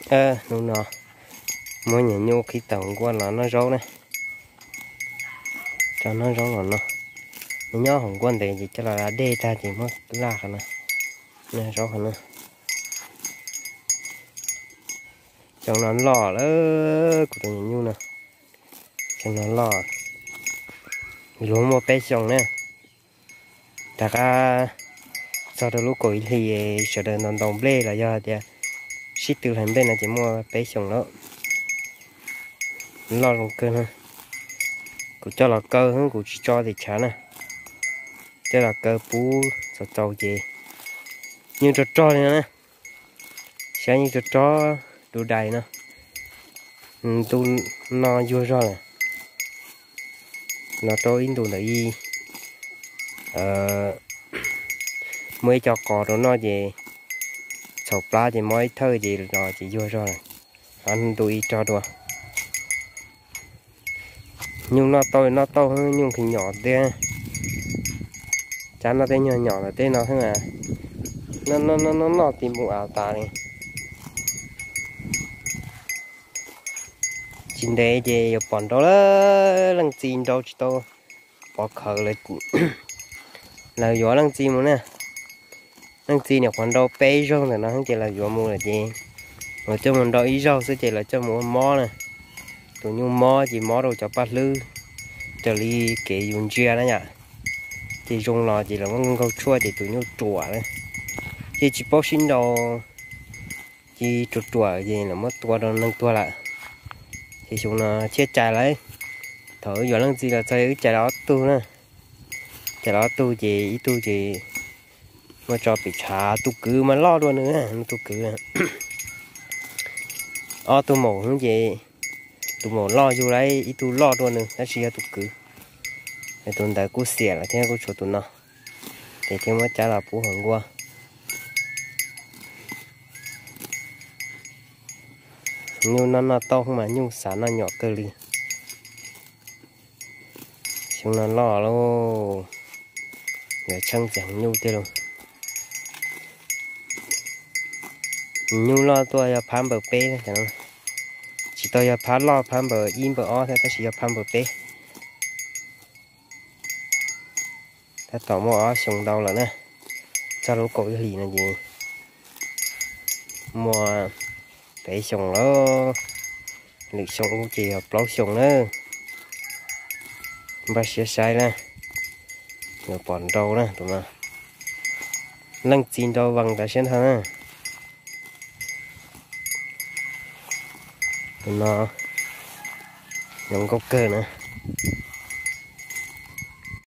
Hnub no muab niam nyuj qhib tawm nkuaj los noj zaub na. Coj noj zaub los no, nyob hauv nkuaj ntev ces coj los da dej tag ces muab laj qhov no, noj zaub qhov no. Xyoo no loj lawm kuv tus niam nyuj no. Xyoo no loj, luag muaj peb xyoos na. Rov qab txog rau lub kaum ib hlis sawv daws ntaus ntaus nplej los yog hais tias sib tw hlais nplej no ces muaj peb xyoos lawm. Loj zoo kawg na. Kuv coj los kaw, kuv tsis tso tim tshav na. Coj los kaw pub txaus txaus ces yeej rog rog li no na. Saib yeej rog rog du dais no. Ntu no yuag zog lawm. Los rau ib ntu ntawm ib, muaj ib co qos rau noj ces txhaum plab ces mob ib thawj ces los ces yuag zog lawm. Ntu ib rog dua. Nyuj noj tau noj tau, nyuj nqhis nyom tiag. Cab noj tej nyuag nyom ntawm tej no xwb mas noj noj noj noj noj ti npoo av tas li. Tsis ntev ces yuav pom nrau lawm, leej txiv nrau tsis tau pov khawv lawm. Lawv yuav leej txiv mus na. Leej txiv niam qhuav nrau peb zaug ntawm no ces lawv yuav mus lawm ces lawv coj mus nrau ib zaug xwb ces lawv coj mus ua mob na. Tus nyuj mob ces mob rau cov paj hlwb, raws li kev yus ntsia na yom. Ces zoo los ces lawv muab nkaug tshuaj ces tus nyuj ruam na. Ces tsis paub sib nrau, ces ruam ruam ces lawv muab tua rau neeg tuag lawm. Ces xyoo no thiaj cais lawm. Thaum wb yuav leej txiv los txog wb cais los ob tug na. Cais los ob tug ces ib tug ces muab tso pem tshav, tus kwv mas loj dua nws, tus kwv. Ob tug maum ces tus maum loj yug lawm, ib tug loj dua nws tab sis yog tus kwv. Tus ntawd kuj xiam lawm thiab, kuj tshuav tus no. Ces thiaj muab cab los pub hauv nkuaj. Nyuj noj noj tau mas nyuj xav noj nyom kawg li. Xyoo no loj lauj, yuav tsheej txiv heev nyuj tiag lauj. Nyuj loj tuaj yog phab npaws peb, tsis tau yog phab loj phab npaws ib npaws ob thiab tab sis yog phab npaws peb. Tab tom muaj ob xyoo ntau lawm na, txog lub kaum ib hlis no ces muaj peb xyoo lawm, lwm xyoo ub ces yog plaub xyoo na. Npaj siab saib na, yuav pom nrau na tus no. Leej txiv nrau vees tas siab nthav na. Tus no zoo nkauj kawg na.